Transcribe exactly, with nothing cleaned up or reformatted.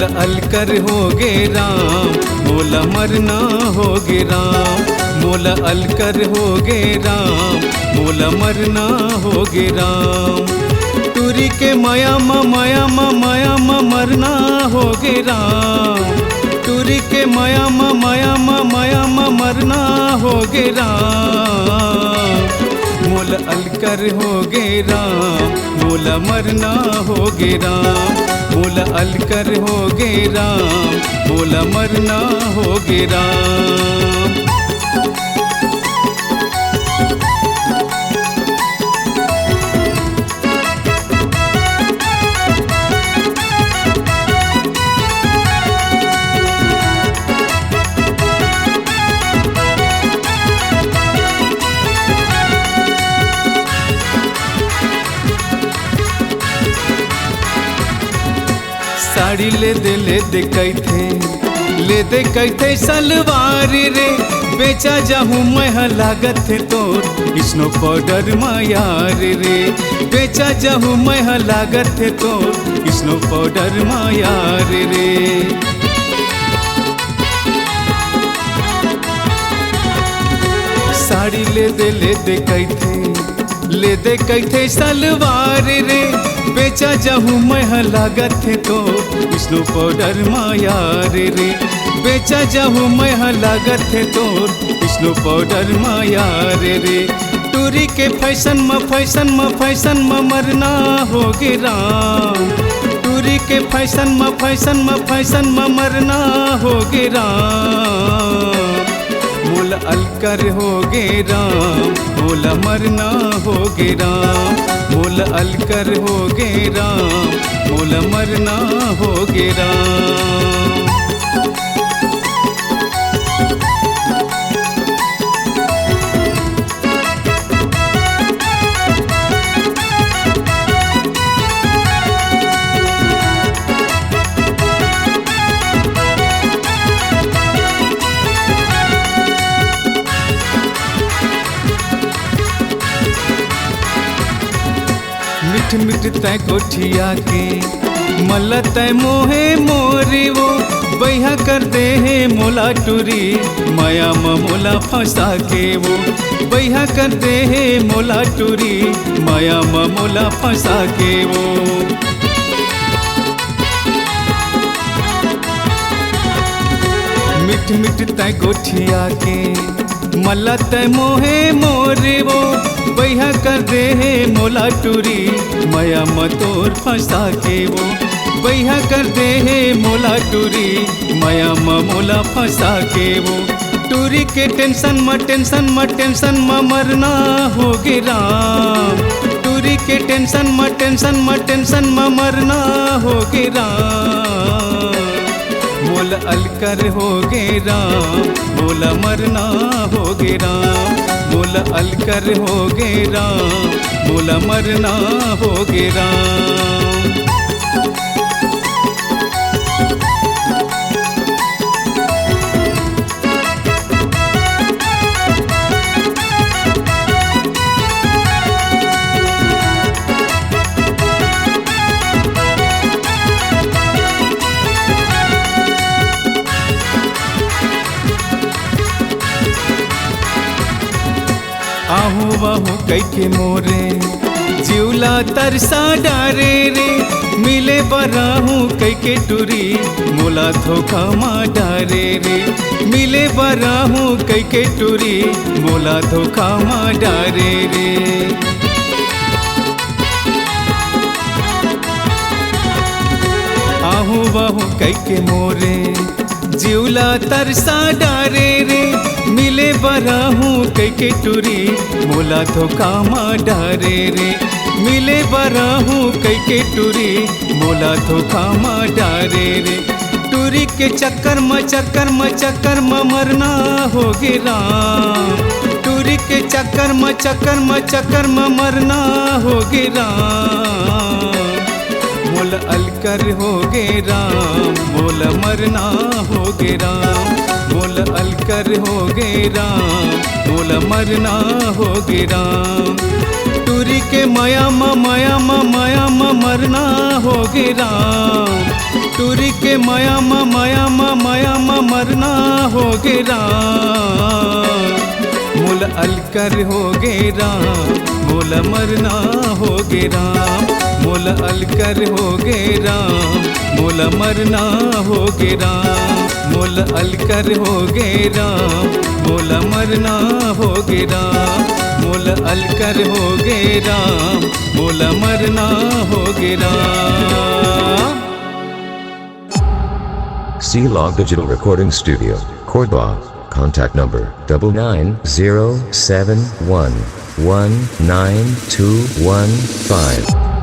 अलकर हो गे राम, मोला मरना हो गे राम, मोला अलकर हो गे राम, मोला मरना हो गे राम। टूरी के मया म, मया म, मया म मरना हो गे राम, टूरी के मया म, मया म, मया म मरना हो गे राम। मोला अलकर हो गे राम, मोला मरना हो गे राम, मोला अलकर हो गे राम, मोला मरना हो गे राम। साड़ी ले दे, ले दे कहिथे, ले दे कहिथे सलवार रे, बेचा जाहूं मैं ह लागत हे तोर स्नो पाउडर म यार रे, बेचा जाहूं मैं ह लागत हे तोर स्नो पाउडर म यार रे। साड़ी ले दे, ले दे कहिथे, ले दे कहिथे सलवार रे, बेचा जाहूं मैं ह लागत हे तोर स्नो पाउडर म यार रे, बेचा जाहूं मैं ह लागत हे तोर स्नो पाउडर म यार रे। टूरी के फैशन म, फैशन म, फैशन म मरना हो गे राम, टूरी के फैशन म, फैशन म, फैशन म मरना हो गे राम। मोला अलकर हो गे राम, मोला मरना हो गे राम, मोला अलकर हो गे राम, मोला मरना हो गे राम। मीठ मीठ तै गोठिया के, मला तै मोहे मोरी वो, बइहा कर दे हे मोला टूरी, मया म मोला फंसा के वो, बइहा कर दे हे मोला टूरी, मया म मोला फंसा के वो। मीठ मीठ तै गोठिया के, मला तै मोहे मोरी वो, बइहा कर दे हे मोला टूरी, मया म तोर फंसा के वो, बइहा कर दे हे मोला टूरी, मया म मोला फंसा के वो। टूरी के टेंशन म, टेंशन म, टेंशन म मरना हो गे राम, टूरी के टेंशन म, टेंशन म, टेंशन म मरना हो गे राम। मोला अलकर हो गे राम, मोला मरना हो गे राम, मोला अलकर हो गे राम, मोला मरना हो गे राम। आहूं वहूं कहिके मोरे जीव ला तरसा डारे रे, मिले बर आहूं कहिके टूरी मोला धोखा मा डारे रे, मिले बर आहूं कहिके टूरी मोला धोखा मा डारे रे। आहूं वहूं कहिके मोरे जीव ला तरसा डारे रे, मिले बर आहूं कहिके टूरी मोला धोखा मा डारे रे, मिले बर आहूं कहिके टूरी मोला धोखा मा डारे रे। टूरी के चक्कर म, चक्कर म, चक्कर म मरना हो गे राम, टूरी के चक्कर म, चक्कर म, चक्कर म मरना हो गे राम। मोला अलकर हो गे राम, मोला मरना हो गे राम, मोला अलकर हो गे राम, मोला मरना हो गे राम। टूरी के मया म, मया म, मया म मरना हो गे राम, टूरी के मया म मया म मया म मरना हो गे राम, मोला अलकर हो गे राम, मोला मरना हो गे राम, मोला अलकर हो गे राम, मोला मरना हो गे राम, मोला अलकर हो गे राम, मोला मरना हो गे राम, मोला अलकर हो गे राम, मोला मरना हो गे Ram. C Log Digital Recording Studio, Cordoba. Contact number double nine zero seven one one nine two one five.